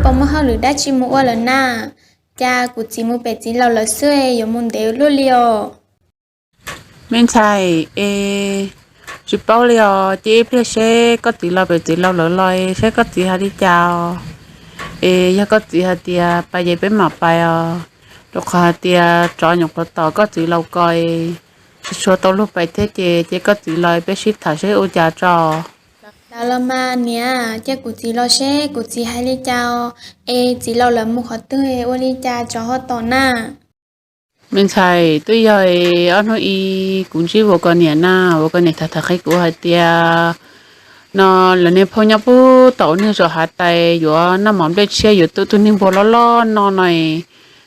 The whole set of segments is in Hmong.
Koj muaj hauj lwm dab tsi mus ua lawm na? Cas kuv txiv mus pem txiv laus lawm xwb, yuav mus ntev ua luaj li os. Me ntxhais, es tsis paub li os, cia ib pliag seb koj txiv los pem txiv laus lawm los es seb koj txiv hais li cas os. Es yog koj txiv hais tias pais ces peb mam pais os, rau qhov hais tias tsov nyuam qhuav tom koj txiv laus ko, tsis tshua tau luag pais thiab ces cia koj txiv los peb sib tham seb ua cas tso. Los los mas niam, cia kuv txiv los seb kuv txiv hais li cas os. Es txiv laus lawv mus qhov twg, ua li cas tsov ho tom na? Me ntxhais, twb yog ob hnub ib kuv ntsib Vauv koj niam na, Vauv koj niam tham tham qhia kuv hais tias no lawv niag phauj nyob puag tom ub niag zos Hav Tais yuav noj mov nplej tshiab, yuav tuaj tus niag npua loj loj no no,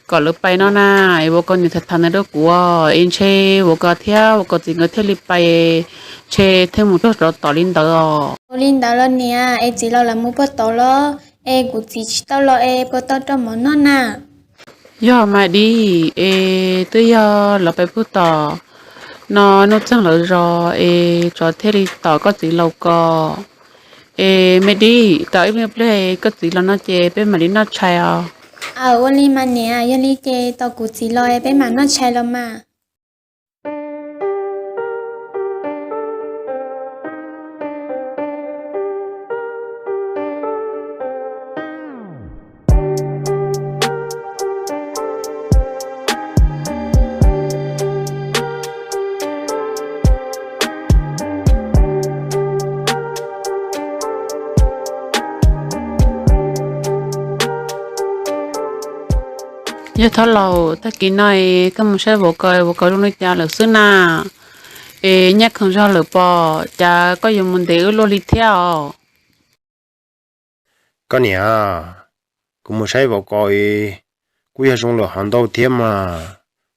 kom lawv pais no na. Es Vauv koj niam tham tham ntawd rau kuv, es ntshe Vauv koj thiab Vauv koj txiv nkawd thiaj li pais, ntshe thiaj mus raug tsov tom li ntawd os. Ua li ntawd los niam, es txiv laus lawv mus puag tod los? Es kuv txiv tsis tau los es puas tau rau mov noj na? Yog mas Dib, es twb yog lawv pais puag tom no Nuj Txeeg lawv zos es tsov thiaj li tom koj txiv laus ko. Es me Dib, tos ib pliag koj txiv los no ces peb mam li noj tshais os. Aw, ua li mas niam, yog li ces tos kuv txiv los peb mam noj tshais los mas. Yog thab laus, tag kis no es koj mus saib Vauv koj, Vauv koj zoo li cas lawm xwb na? Es nyaj kheev zog lawm pom, cas koj yuav mus ntev ua luaj li thiab os? Koj niam, kuv mus saib Vauv koj es kuj yog zoo lawm hov ntau thiab mas,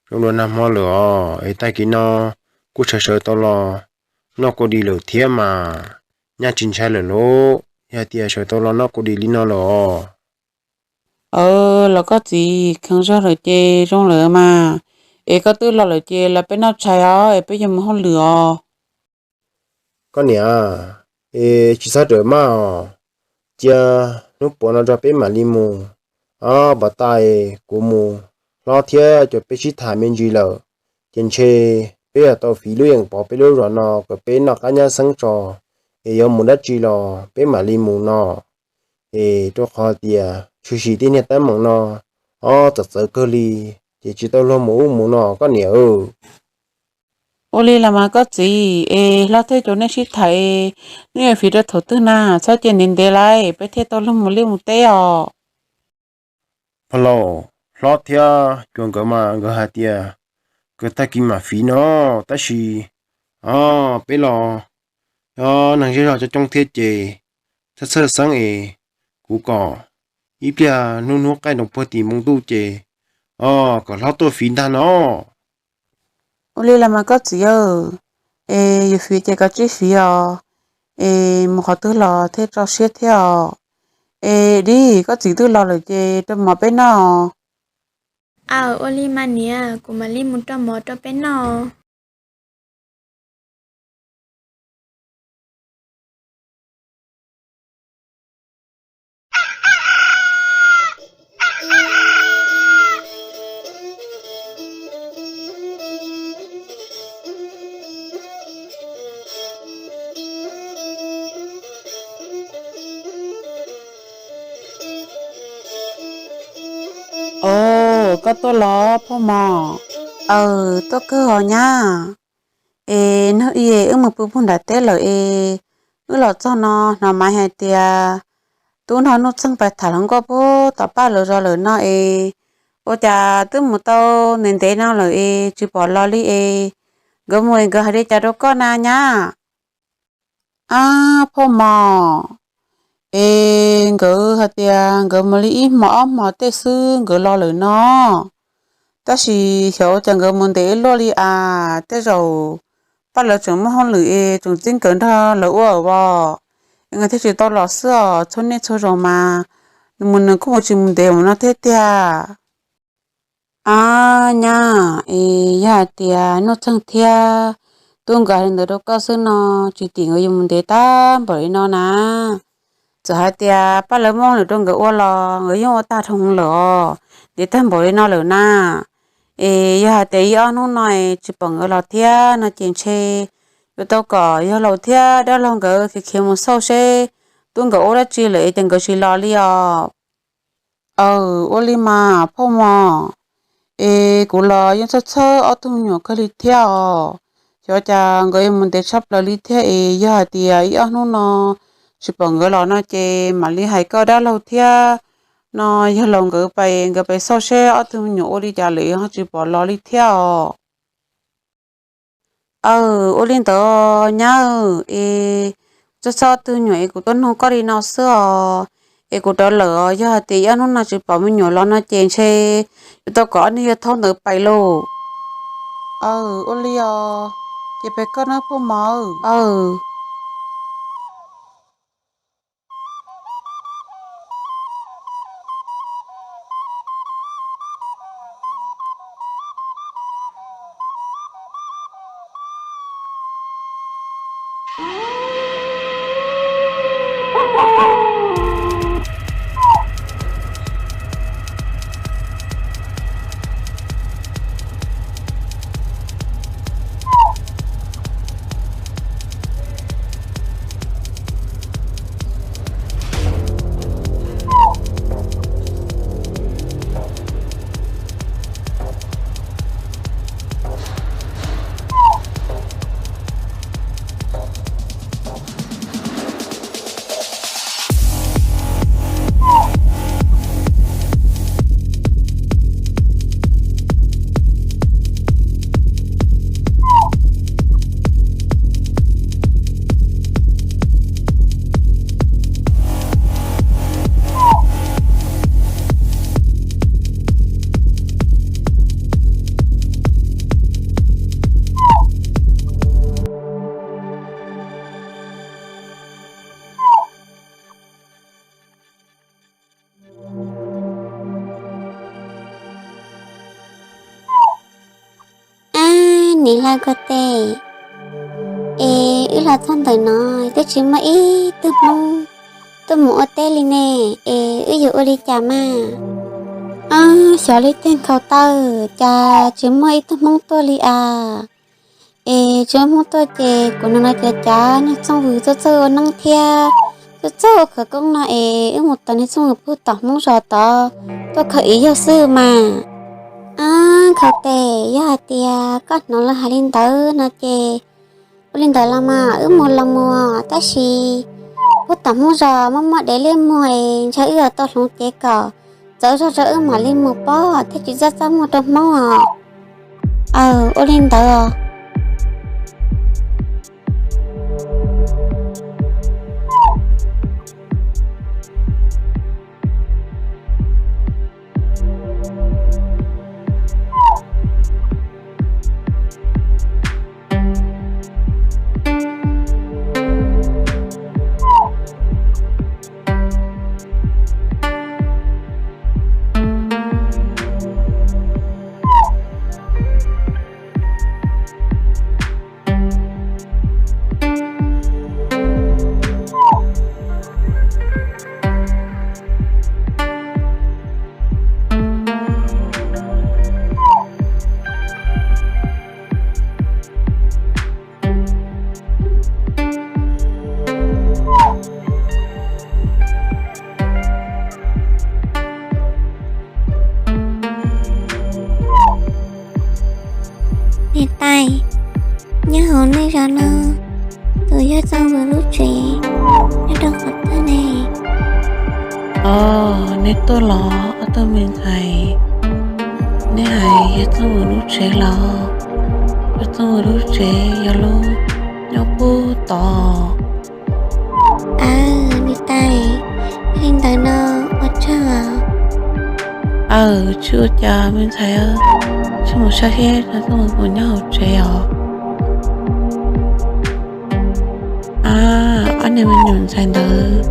zoo dua nag hmo lawm os. Es tag kis no kuj sawv sawv tau los noj kua dis lawm thiab mas, nyaj tsis ntshai lawm lauj, yog tias sawv tau los noj kua dis li no lawm os. Aw, los koj txiv, kheev zog lawm ces zoo lawm mas. Es koj twb los lawm ces los peb noj tshais os, es peb yuav mus hauj lwm os. Koj niam, es tsis txhob rawm maj os, cia hnub puav no tso peb mam li mus. Ob pov tais, kuv mus hlob thiab cov peb sib tham me ntsis lawm, ces ntshe peb yuav tau fiv lub yeem pov peb lub zos no kom peb noj qab nyab xeeb tso. Es yuav mus dab tsi los peb mam li mus no. Es rau qhov tias tshwm sim tej niag teeb meem no, ob, txawv txawv kawg li, ces tsis tau luag mus ub mus no koj niam. Ua li los mas koj txiv, es hlob thiab cov nej sib tham, nej yuav fiv rau thaum twg na? Txhob cia ntev ntev lawm peb thiaj tau luag mus liaj mus teb os. Pog laus, hlob thiab cov nkawd mas nkawd hais tias nkawd tag kis mam fiv no, tab sis, o, peb los o, neeg zej zog coob coob thiab ces txhawj txhawj xeeb es kuv kom ib pliag hnub hnub qaij nroos puag tim npoo ntuj ces, o, kom hlob tuaj fiv ntag no. Ua li los mas koj txiv, es yus fiv ces koj tsij fiv os, es mus qhov twg los thiaj tso siab thiab os. Es Dib, koj txiv twb los lawm ces rau mov peb noj. Aw, ua li mas niam, kuv mam li mus rau mov rau peb noj. O, koj tuaj los phauj mos? Aw, tuaj kawg os nyab. Es hnub ib wb mus pw puag nram teb lawm es wb los txog no hnov Maiv hais tias tub nrog Nuj Txeeg pais tham hluas nkauj puag tom Paj lawv zos lawm no es, ua cas twb mus tau ntev ntev no lawm es tsis pom los li es, nkawd mus es nkawd hais li cas rau koj na nyab? Ab phauj mos, es nkawd hais tias nkawd mus li ib hmo ob hmo tej xwb nkawd los lawm no. Tab sis xyov ua cas nkawd mus ntev ua luaj li as, tej zaum Paj lawv tseem muaj hauj lwm es tseem txib nkawd nrog lawv ua os, es nkawd thiaj tsis tau los xwb os. Txhua niaj txhua zaus mas nws mus nws kuj mus tsis mus ntev mus no thiab tiag. Ab nyab, es yog hais tias Nuj Txeeg thiab tub nkawd hais li ntawd rau koj xwb no, tsis tim nkawd yuav mus ntev tag npaum li no na. Txawm hais tias pab lawv muab lawm rau nkawd ua los nkawd yeej ua tag dhau lawm os, ntev tag npaum li no lawm na. Es yog hais tias ib ob hnub no tsis pom nkawd los thiab no ces ntshe yuav tau kom yawg laus thiab dab laug nkawd khiav khiav mus xauj seb tub nkawd ua dab tsi lawm es ces nkawd tsis los li os. Aw, ua li mas phauj mos, es kuv los yeej txhawj txhawj ob tug me nyuam kawg li thiab os. Xyov cas nkawd yuav mus ntev tshaj plaws li thiab es yog hais tias ib ob hnub no tsis pom nkawd los no ces mam li hais koj dab laug thiab no yawg laus nkawd pais, nkawd pais xauj seb ob tug me nyuam ua li cas lawm ho tsis pom los li thiab os. Aw, ua li ntawd nyab, es txhob txhob ob tug me nyuam es kuv tuaj nug koj li no xwb os. Es kuv rov lawm os, yog hais tias ib ob hnub no tsis pom me nyuam los no ces ntshe yuav tau kom ob niag yawg thaub ntawd pais lauj. Aw, ua li os, ces peb koj nab phauj mos. Aw. Ab, niam hlob Nkauj Tes, es wb los txog ntawm no twb tsis muaj ib tug Hmoob tuaj mus ua teb li ne, es wb yuav ua li cas mas? Ab, xyov li tej nkhaus taw, cas tsis muaj ib tug Hmoob tuaj li as. Es tsis muaj Hmoob tuaj ces kuv nim no cav cav niag Txooj Vws txawj txawj ua neeb thiab txawj txawj ua khawv koob no es wb mus tos niag Txooj Vws puag tom Hmoob zos tod tuaj khaws ib zaug xwb mas. Ab, Nkauj Tes, yog hais tias koj hnov lawv hais li ntawd no ces ua li ntawd los mas wb mus los mus, tab sis puag tom Hmoob zos muaj muaj dev liaj muag es ntshe wb yuav tau hloov cev kom txawv zog rau wb mam li mus pob thiaj tsis txaj txaj muag rau Hmoob os. Aw, ua li ntawd os. Niam tais, nyob hauv nej zos no, tus yawg Txooj Vws lub tsev nyob rau qhov twg ne? Os, nej tuaj los ob tug me ntxhais, nej hais yawg Txooj Vws lub tsev los? Yawg Txooj Vws lub tsev yog lub nyob puag tod. Aw, niam tais, li ntawd no ua tsaug. Aw, tsis ua cas me ntxhais, tsis mus saib seb yawg Txooj Vws puas nyob hauv tsev os. Ab, ob niag me nyuam ntxhais ntawd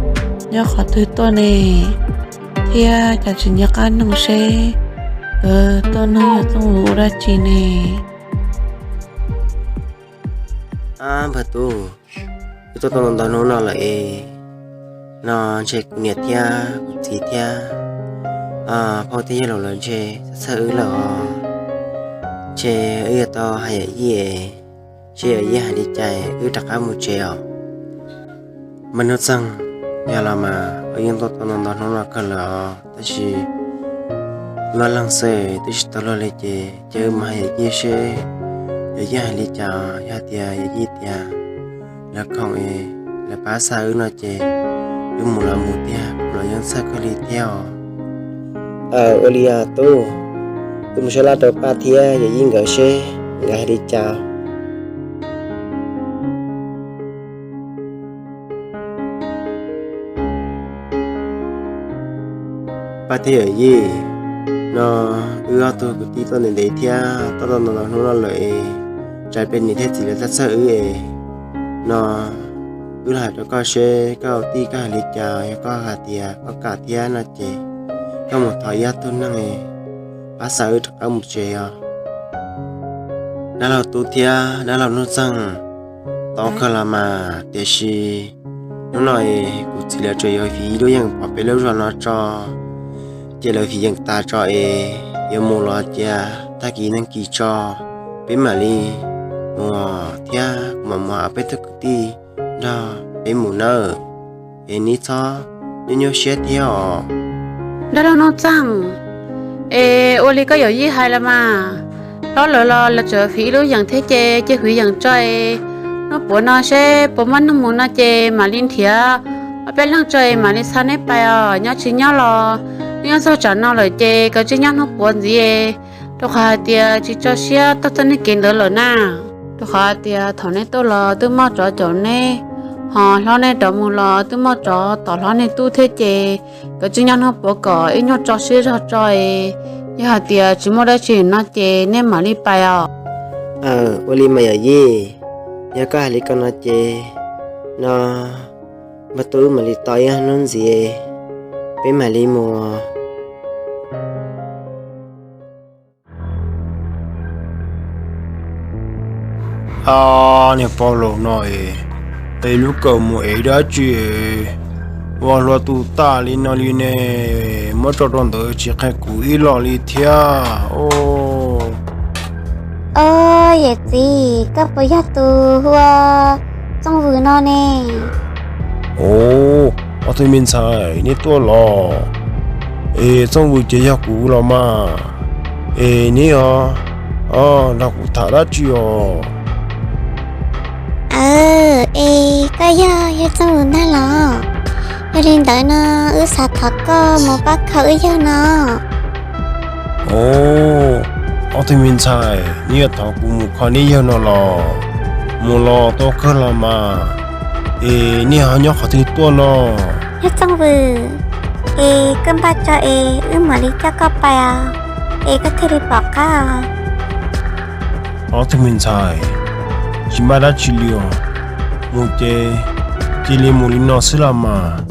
nyob qhov twg tuaj ne? Thiab cas tsis nco qab noog seb nkawd tuaj nug yawg Txooj Vws ua dab tsi ne? Ab, npawg Tub, wb tuaj tau ntau hnub no lawm es No ntshe kuv niam thiab kuv txiv thiab phauj thiab yawg laus lawv ntshe txhawj wb lawm os. Ntshe wb yuav tau hais yawm yij, seb yawm yij hais li cas wb rov qab mus tsev os. Npawg Nuj Txeeg, yog los mas wb yeej tuaj tau ntau ntau hnub no kawg lawm os, tab sis luag leej xwb twb tsis tau luag li ces cia wb mus hais yawm yij seb yawm yij hais li cas. Yog tias yawm yij tias lawv khoom es lawv pab xa wb no ces wb mus los mus tiag, kuv los yeej txhawj kawg li thiab os. Ua li tub, wb mus saib laj rau Paj thiab yawm yij nkawd seb nkawd hais li cas. Paj thiab yawm yij, no wb ob tug kwv tij tuaj ntev ntev thiab tuaj tau ntau ntau hnub no lawm es tsam peb niam thiab txiv lawv txhawj txhawj wb es no wb los hais rau koj seb koj ua tij koj hais li cas. Yog koj hais tias koj kam thiab no ces koj mus thov ib ob tug neeg pab xa wb rov qab mus tsev os. Dab laug Tub thiab dab laug Nuj Txeeg, tau kawg los mas, tiam sis hnub no es kuv txiv lawv tseem yuav fiv ib lub yeem pom peb lub zos no tso, ces lawv fiv yeem tas tso es yuav mus los cia tag kis neeg kis tso, peb mam li mus thiab kuv mam mus hais peb tug kwv tij nrog peb mus nawb. Es neb txhob nyuaj nyuaj siab thiab os. Dab laug Nuj Txeeg, es ua li koj yawm yij hais los mas, hlob lawv los lawv tseem fiv ib lub yeem thiab ces cia fiv yeem tso es hnub puav no seb puas muaj neeg mus no ces mam li nrhiav ob peb leeg tso es mam li xa neb pais os. Nyob tsis nyob los nyob txog tsam no lawm ces kav tsij nyob hnub puav ntxiv, rau qhov hais tias tsis tso siab tag txoj niag kev ntawd lawm na. Rau qhov hais tias thaum neb tuaj los twb muaj tsov caum neb, ho hlob neb rov mus los twb muaj tsov tom hlob neb tub thiab ces kav tsij nyob hnub puav kom ib nyuag tso siab zog tso es yog hais tias tsis muaj dab tsi no ces neb mam li pais os. Ua li mas yawm yij, yog koj hais li ko no ces no npawg Tub mam li tos ib hnub ntxiv, peb mam li mus. Ab, niag pog laus no es, es lub kawm mus ev dab tsi es ua hlua tu tag li no li ne? Muab tso rau ntawd tsis qhia kuv ib los li thiab. Os, yawm txiv, koj puas yog tus hu ua Txooj Vwm no ne? Os, ob tug me ntxhais, neb tuaj los? Es Txooj Vwm ces yog kuv los mas. Es neb os, nrog kuv tham dab tsi os? Aw, es koj yog yawg Txooj Vwm ntag los? Yog li ntawd no wb xav thov koj mus pab kho wb yawg no. Os, ob tug me ntxhais, neb yuav thov kuv mus kho neb yawg no los? Mus los tau kawg los mas. Es neb ho nyob qhov twg tuaj no? Yawg Txooj Vwm, es koj npaj tso es wb mam li coj koj pais os, es koj thiaj li pom qab os. Ob tug me ntxhais, tsis npaj dab tsi li os. Mus ces cia li mus li no xwb los mas.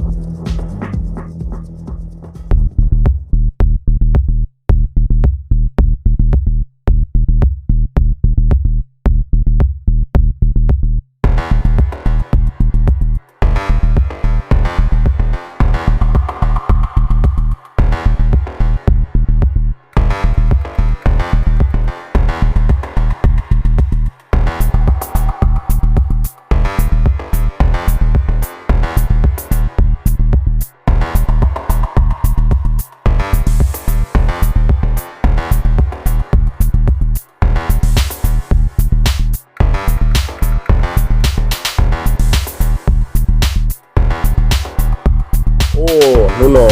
Os, hnub no,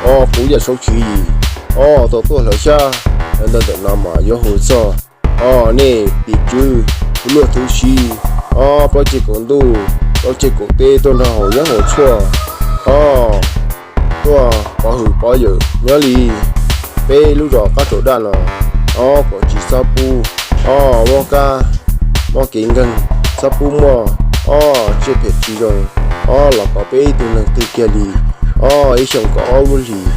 os, kuv yawm Saub Tswv Yim, os, tau tuaj hlawv xyab ntawm no mas yuav hu txog, os, nej tim tswv Luaj Thub Sib, os, plaub ceg kaum ntuj, plaub ceg kaum teb tuaj nrog haus yeeb haus tshuaj, os, tuaj pov hwm pov yawm nyob li peb lub zos qab tsaus daj no, os, kom tsis txhob pub, os, muab kab, muab kev nkeeg, txhob pub muaj, os, tsiaj phem tsis zoo, os, los kom peb ib tug neeg twg kiag li, os, ib xyoos kaum ob lub hlis,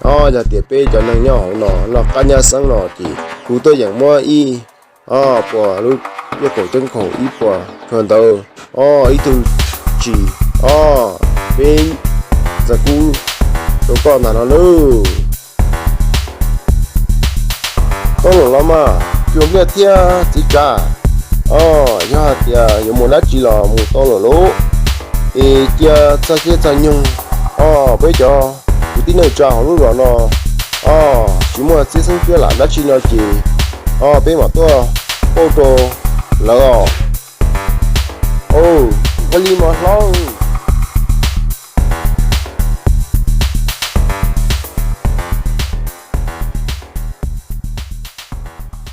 os, yog tias peb cov neeg nyob hauv no noj qab nyab xeeb no ces kuv tuaj yeem muab ib, os, puas lub yaj kaum ceeb khaum ib puas tshuaj ntawd, os, ib tug tsis, os, peb txais kub rau koj ntag no lauj. Tau lawm los mas, Cuag Npliaj thiab txiv Tsav. Os, yog hais tias yuav mus dab tsi los mus tau lawm lauj. Es cia txog caij txog nyoog, os, peb cov kwv tij neej tsa hauv lub zos no, os, tsis muaj txhiaj xeeb tiab lam dab tsi no ces, os, peb mam tuaj pauj rau lawv os. Ua li mas hlob.